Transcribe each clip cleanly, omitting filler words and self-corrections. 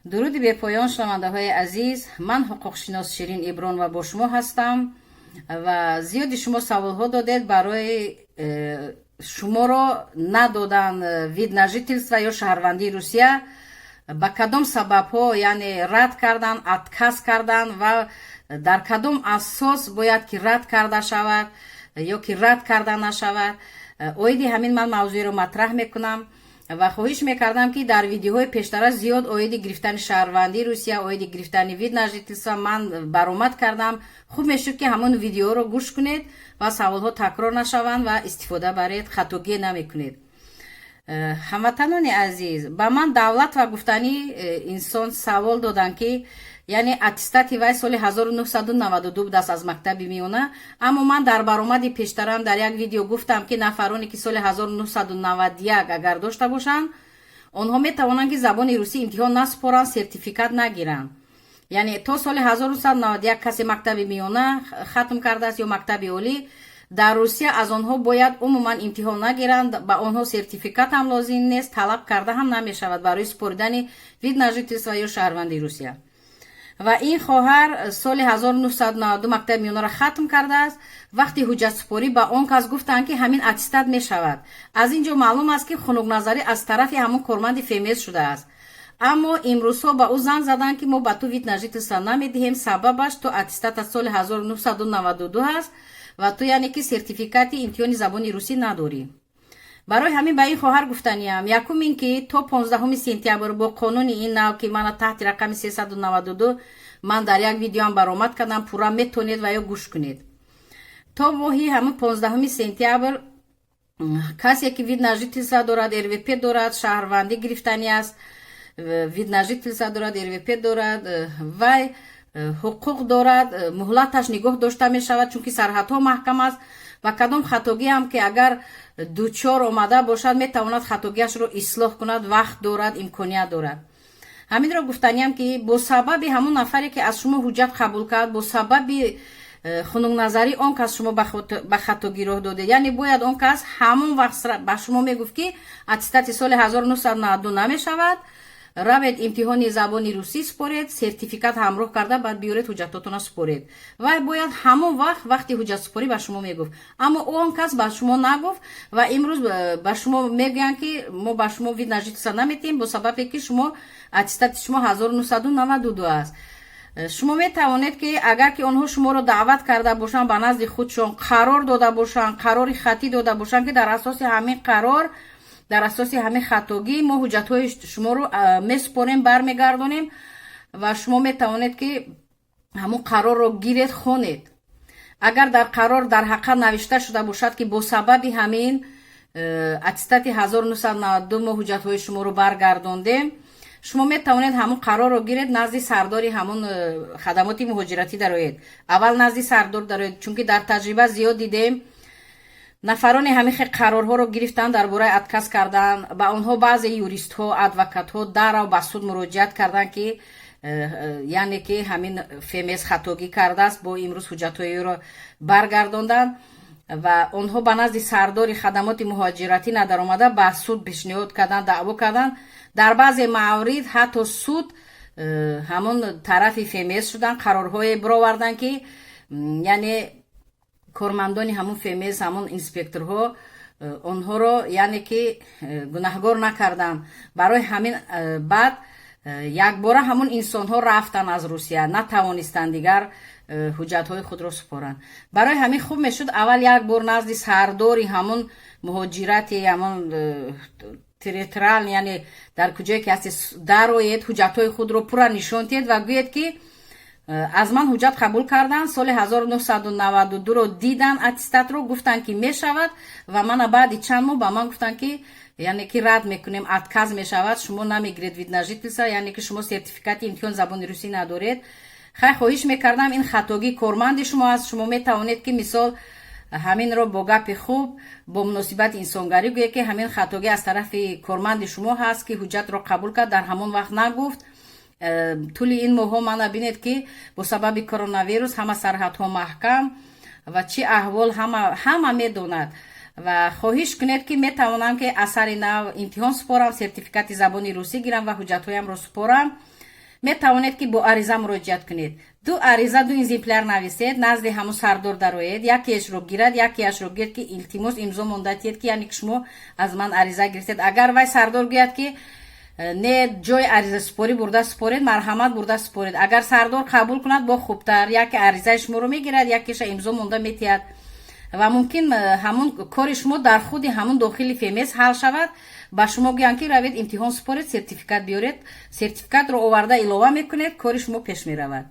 Дуруди бепоён, шунавандаҳои азиз. Ман ҳуқуқшинос Ширин Ибронова бо шумо ҳастам. Ва зиёди шумо саволҳо додед барои шуморо надодан вид на жительство ё шаҳрвандии Русия, ба кадом сабабҳо, яъне рад кардан, отказ кардан ва дар кадом асос бояд ки рад карда шавад ё ки рад карда нашавад. Оиди ҳамин ман мавзӯеро матраҳ мекунам ва хоҳиш мекардам, ки дар видеоҳои пештара зиёд оиди гирифтани шаҳрвандии Русия, оиди гирифтани вид на жительство ман баромад кардам. Хуб мешуд, ки ҳамон видеоро гӯш кунед ва саволҳо такрор нашаванд ва истифода баред, хатогӣ намекунед. Ҳамватанони азиз, ба ман давлат ва гуфтанӣ инсон савол доданд, ки яъне аттестати вай соли 1992 будааст аз мактаби миёна. Аммо ман дар баромади пештарам дар як видео гуфтам, ки нафароне ки соли 1991 агар дошта бошанд, онҳо метавонанд, ки забони русӣ имтиҳон насупоранд, сертификат нагиранд. Яъне то соли 1991 касе мактаби миёна хатм кардааст ё мактаби олӣ дар Русия, аз онҳо бояд умуман имтиҳон нагиранд, ба онҳо сертификат ҳам лозим нест, талаб карда ҳам намешавад барои супоридани вид на жительство ё шаҳрвандии Русия. Ва ин хоҳар соли 1992 мактаби миёнаро хатм кардааст. Вақти ҳуҷҷатсупорӣ ба он кас гуфтанд, ки ҳамин аттестат мешавад. Аз ин ҷо маълум аст, ки хунукназарӣ аз тарафи ҳамон корманди ФМС шудааст. Аммо имрӯзҳо ба ӯ занг заданд, ки мо ба ту вид на жительство намедиҳем, сабабаш ту аттестатат соли 1992 ҳаст ва ту яъне ки сертификати имтиҳони забони русӣ надорӣ. Барои ҳамин ба ин хоҳар гуфтаниям: якум ин ки то 15 сентябр бо қонуни ин нав, ки мана таҳти рақами 392 ман дар як видеоам баромад кардам, пурра метонед ва ё гӯш кунед, то моҳи ҳамин 15 сентябр касе ки вид на жительство дорад, РВП дорад, шаҳрвандӣ гирифтанӣ аст, вид на жительство дорад, РВП дорад, вай ҳуқуқ дорад, муҳлаташ нигоҳ дошта мешавад, чунки сарҳадҳо маҳкам аст ва кадом хатогиам ки агар дучор омада бошад, метавонад хатогиашро ислоҳ кунад, вақт дорад, имконият дорад. Ҳаминро гуфтаниям, ки бо сабаби ҳамон нафаре ки аз шумо ҳуҷҷат қабул кард, бо сабаби хунукназарӣ он кас шумо ба хатогӣ роҳ додед. Яъне бояд он кас ҳамон вақт ба шумо мегуфт, ки аттестати соли 1992 намешавад, равед, имтиҳони забони русӣ супоред, сертификат ҳамроҳ карда, баъд биёред, ҳуҷҷатотона супоред. Вай бояд ҳамон вақт, вақти ҳуҷҷатсупорӣ ба шумо мегуфт, аммо он кас ба шумо нагуфт ва имрӯз ба шумо мегӯянд, ки мо ба шумо вид на жительство наметиҳем бо сабабе ки шумо аттестати шумо 1992 аст. Шумо метавонед, ки агар ки онҳо шуморо даъват карда бошанд ба назди худшон, қарор дода бошанд, қарори хатӣ дода бошанд, ки дар асоси ҳамин қарор, дар асоси ҳамин хатогӣ мо ҳуҷҷатҳои шуморо месупорем, бармегардонем, ва шумо метавонед, ки ҳамон қарорро гиред, хонед. Агар дар қарор дар ҳақиқат навишта шуда бошад, ки бо сабаби ҳамин аттестати 1992 мо ҳуҷҷатҳои шуморо баргардондем, шумо метавонед ҳамон қарорро гиред, назди сардори ҳамон хадамоти муҳоҷиратӣ дароед. Аввал назди сардор дароед, чунки дар таҷриба зиёд дидем, нафароне ҳамин хел қарорҳоро гирифтанд дар бораи отказ кардан, ба онҳо баъзе юристҳо, адвокатҳо дарав ба суд муроҷиат карданд, ки яъне ки ҳамин ФМС хатогӣ кардааст, бо имрӯз ҳуҷҷатҳоиро баргардонданд. Ва онҳо ба назди сардори хадамоти муҳоҷиратӣ надаромада, ба суд пешниҳод карданд, даъво карданд. Дар баъзе маврид ҳатто суд ҳамон тарафи ФМС шуданд, қарорҳое бироварданд, ки яъне кормандони ҳамон ФМС, ҳамон инспекторҳо онҳоро яъне ки гунаҳгор накарданд. Барои ҳамин баъд якбора ҳамон инсонҳо рафтанд аз Русия, натавонистанд дигар ҳуҷҷатҳои худро супоранд. Барои ҳамин хуб мешуд, аввал як бор назди сардори ҳамон муҳоҷирати ҳамон территориал, яъне дар куҷое ки ҳасти, дароед, ҳуҷҷатҳои худро пурра нишон диҳед ва гӯед, ки аз ман ҳуҷҷат қабул карданд, соли 1992-ро дидан, аттестатро гуфтанд, ки мешавад, ва мана баъди чанд моҳ ба ман гуфтанд, ки яъне ки рад мекунем, отказ мешавад, шумо намегиред вид на жительство, яъне ки шумо сертификати имтиҳони забони русӣ надоред. Хай, хоҳиш мекардам, ин хатогии корманди шумо аст. Шумо метавонед, ки мисол ҳаминро бо гапи хуб, бо муносибати инсонгарӣ гӯед, ки ҳамин хатогӣ аз тарафи корманди шумо ҳаст, ки ҳуҷҷатро қабул кард, дар ҳамон вақт нагуфт. Тӯли ин моҳҳо мана бинед, ки бо сабаби коронавирус ҳама сарҳадҳо маҳкам ва чӣ аҳвол, ҳама медонад. Ва хоҳиш кунед, ки метавонам, ки аз сари нав имтиҳон супорам, сертификати забони русӣ гирам ва ҳуҷҷатҳоямро супорам. Метавонед, ки бо ариза муроҷиат кунед. Ду ариза, ду экземпляр нависед, назди ҳамун сардор дароед, якеашро гирад, якеашро гирд, ки илтимос, имзо монда тиед, ки яъне ки шумо аз ман ариза гирифтед. Агар вай сардор гӯяд, ки не, ҷои аризасупорӣ бурда супоред, марҳамат, бурда супоред. Агар сардор қабул кунад, бо хубтар: яке аризаи шуморо мегирад, якеша имзо монда метиҳад ва мумкин ҳамун кори шумо дар худи ҳамун дохили ФМС ҳал шавад. Ба шумо гӯянд, ки равед, имтиҳон супоред, сертификат биёред. Сертификатро оварда илова мекунед, кори шумо пеш меравад.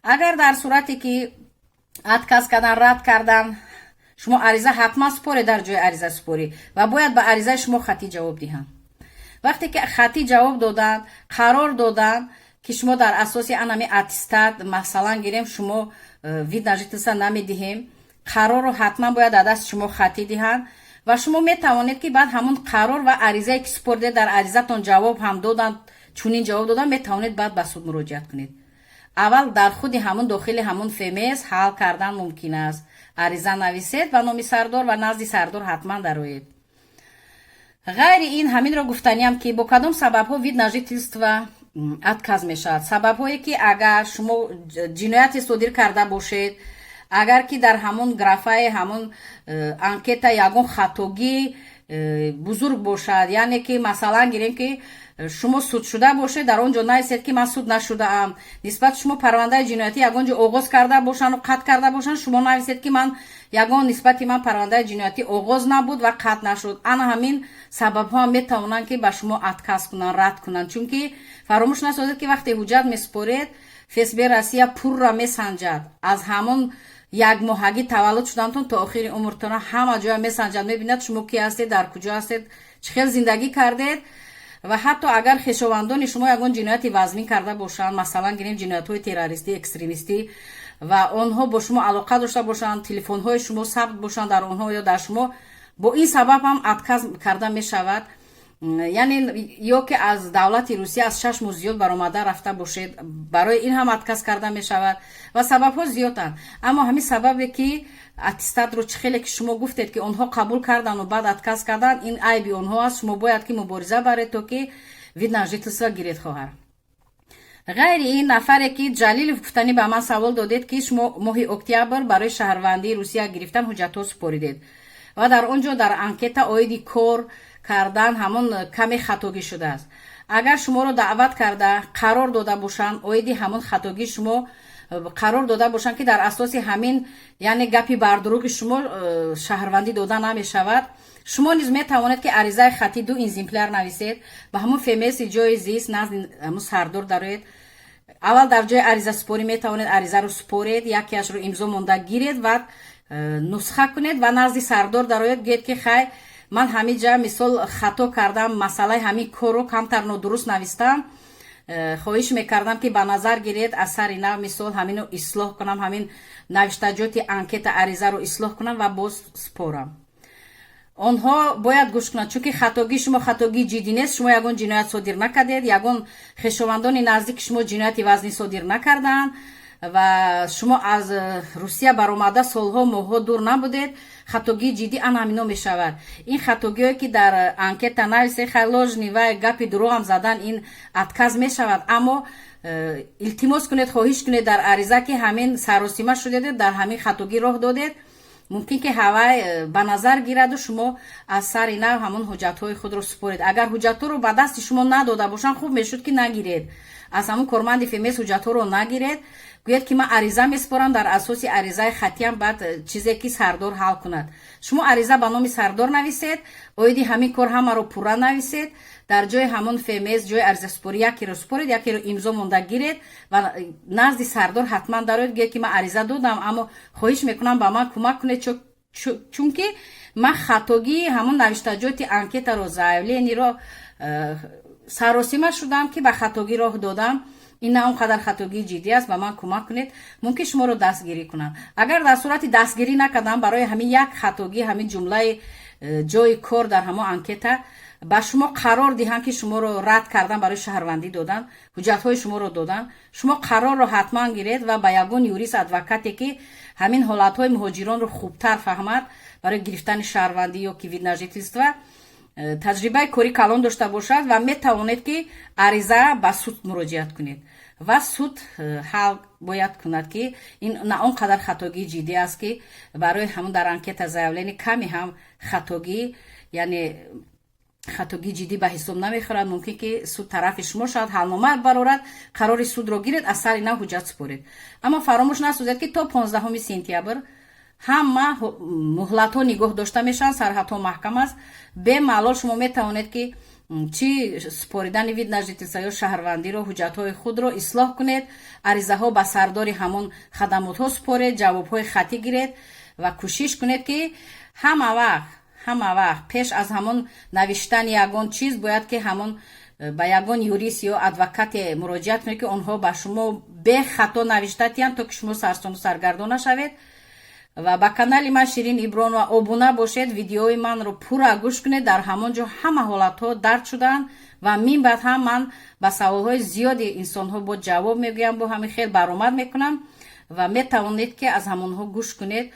Агар дар сурате ки отказ кардан, рад кардан, шумо ариза ҳатман супоред дар ҷои аризасупорӣ ва бояд ба аризаи шумо хаттӣ ҷавоб диҳанд. Вақте ки хаттӣ ҷавоб доданд, қарор доданд, ки шумо дар асоси анами аттестат, масалан гирем, шумо вид на жительство намедиҳем, қарорро ҳатман бояд дар дасти шумо хаттӣ диҳанд ва шумо метавонед, ки баъд ҳамун қарор ва аризае ки супоридед, дар аризатон ҷавоб ҳам доданд, чунин ҷавоб доданд, метавонед баъд ба суд муроҷиат кунед. Аввал дар худи ҳамун дохили ҳамун ФМС ҳал кардан мумкин аст. Ариза нависед ба номи сардор ва назди сардор ҳатман дароед. Ғайри ин, ҳаминро гуфтаниям, ки бо кадом сабабҳо вид на жительство отказ мешавад. Сабабҳое ки агар шумо ҷинояте содир карда бошед, агар ки дар ҳамун графаи ҳамун анкета ягон хатогӣ бузург бошад, яъне ки масалан гирем, ки шумо суд шуда бошед, дар он ҷо нависед, ки ман суд нашудаам. Нисбати шумо парвандаи ҷиноятӣ ягон ҷо оғоз карда бошанду қатъ карда бошанд, шумо нависед, ки ман ягон нисбати ман парвандаи ҷиноятӣ оғоз набуд ва қатъ нашуд. Ана ҳамин сабабҳо ҳам метавонанд, ки ба шумо отказ кунанд, рад кунанд. Чунки фаромӯш насозед, ки вақте ҳуҷҷат месупоред, ФСБ Россия пурра месанҷад. Аз ҳамон якмоҳагӣ таваллуд шудантон то охири умртона ҳама ҷоя месанҷад, мебинад, шумо ки ҳастед, дар куҷо ҳастед, чӣ хел зиндагӣ кардед. Ва ҳатто агар хешовандони шумо ягон ҷинояти вазмин карда бошанд, масалан гирем, ҷиноятҳои террористӣ, экстремистӣ, ва онҳо бо шумо алоқа дошта бошанд, телефонҳои шумо сабт бошанд дар онҳо ё дар шумо, бо ин сабаб ҳам отказ карда мешавад. Яъне ё ки аз давлати Русия аз 6 моҳ зиёд баромада рафта бошед, барои ин ҳам отказ карда мешавад ва сабабҳо зиёданд. Аммо ҳамин сабабе ки аттестатро, чӣ хеле ки шумо гуфтед, ки онҳо қабул кардану баъд отказ карданд, ин айби онҳо аст. Шумо бояд ки мубориза баред, то ки вид на жительство гиред, хоҳар. Ғайри ин, нафаре ки Ҷалилов гуфтанӣ ба ман савол додед, ки шумо моҳи октябр барои шаҳрвандии Русия гирифтан ҳуҷҷатҳо супоридед ва дар он ҷо дар анкета оиди кор кардан ҳамон каме хатогӣ шудааст. Агар шуморо даъват карда, қарор дода бошанд, оиди ҳамон хатогӣ шумо қарор дода бошанд, ки дар асоси ҳамин, яъне гапи бардуруғи шумо шаҳрвандӣ дода намешавад, шумо низ метавонед, ки аризаи хаттӣ ду экземпляр нависед, ба ҳамун ФМСи ҷои зист назди ҳамун сардор дароед. Аввал дар ҷои аризасупорӣ метавонед аризаро супоред, якеашро имзо монда гиред ва нусха кунед ва назди сардор дароед, гӯед, ки хай, ман ҳамин ҷа мисол хато кардам, масъалаи ҳамин корро камтар нодуруст навистам, хоҳиш мекардам, ки ба назар гиред, аз сари нав мисол ҳамино ислоҳ кунам, ҳамин навиштаҷоти анкета, аризаро ислоҳ кунам ва боз супорам. Онҳо бояд гӯш кунанд, чунки хатогии шумо хатогии ҷиддӣ нест. Шумо ягон ҷиноят содир накардед, ягон хешовандони наздики шумо ҷинояти вазнӣ содир накардаанд ва шумо аз Русия баромада солҳо, моҳҳо дур набудед. Хатогии ҷиддӣ ана ҳамино мешавад. Ин хатогиҳое ки дар анкета нависе, хай, ложный ва гапи дурӯғам задан, ин отказ мешавад. Аммо илтимос кунед, хоҳиш кунед дар ариза, ки ҳамин саросима шудед, дар ҳамин хатогӣ роҳ додед, мумкин ки ҳавай ба назар гираду шумо аз сари нав ҳамон ҳуҷҷатҳои худро супоред. Агар ҳуҷҷатҳоро ба дасти шумо надода бошанд, хуб мешуд, ки нагиред аз ҳамон корманди ФМС, ҳуҷҷатҳоро нагиред. Гӯяд, ки ман ариза месупорам, дар асоси аризаи хаттиам баъд чизе ки сардор ҳал кунад. Шумо ариза ба номи сардор нависед, оиди ҳамин кор ҳамаро пурра нависед, дар ҷои ҳамон ФМС, ҷои аризасупорӣ якеро супоред, якеро имзо монда гиред ва назди сардор ҳатман дароед. Гӯяд, ки ман ариза додам, аммо хоҳиш мекунам, ба ман кӯмак кунед, чунки ман хатогии ҳамон навиштаҷоти анкетаро, заявлениеро саросима шудам, ки ба хатогӣ роҳ додам. Ин на он қадар хатогии ҷиддӣ аст, ба ман кӯмак кунед. Мумкин шуморо дастгирӣ кунанд. Агар дар сурати дастгирӣ накардам, барои ҳамин як хатогӣ, ҳамин ҷумлаи ҷои кор дар ҳамон анкета ба шумо қарор диҳанд, ки шуморо рад кардан барои шаҳрвандӣ додан, ҳуҷҷатҳои шуморо додан, шумо қарорро ҳатман гиред ва ба ягон юрист, адвокате, ки ҳамин ҳолатҳои муҳоҷиронро хубтар фаҳмад, барои гирифтани шаҳрвандӣ ё ки вид на жительство. таҷрибаи кори калон дошта бошад ва метавонед, ки ариза ба суд муроҷиат кунед ва суд ҳал бояд кунад, ки ин на он қадар хатогии ҷиддӣ аст, ки барои ҳамон дар анкета, заявление каме ҳам хатогӣ, яъне хатогии ҷиддӣ ба ҳисоб намехӯрад. Мумкин ки суд тарафи шумо шавад, ҳалнома барорад. Қарори судро гиред, аз сари нав ҳуҷҷат супоред. Аммо фаромӯш насозед, ки то 15 сентябр ҳама муҳлатҳо нигоҳ дошта мешаванд, сарҳадҳо маҳкам аст. Бемалол шумо метавонед, ки чӣ супоридани вид на жительство ё шаҳрвандиро, ҳуҷҷатҳои худро ислоҳ кунед, аризаҳо ба сардори ҳамон хадамотҳо супоред, ҷавобҳои хатӣ гиред ва кӯшиш кунед, ки ҳама вақт пеш аз ҳамон навиштани ягон чиз бояд, ки ҳамон ба ягон юрист ё адвокате муроҷиат кунед, ки онҳо ба шумо бехато навишта тиҳанд, то ки шумо сарсону саргардон нашавед. Ва ба канали ман, Ширин Ибронова, обуна бошед, видеои манро пурра гӯш кунед. Дар ҳамон ҷо ҳама ҳолатҳо дард шудаанд ва мин баъд ҳам ман ба саволҳои зиёди инсонҳо бо ҷавоб мегӯям, бо ҳамин хел баромад мекунам ва метавонед, ки аз ҳамонҳо гӯш кунед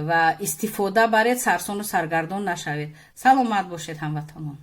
ва истифода баред, сарсону саргардон нашавед. Саломат бошед, ҳамватанон.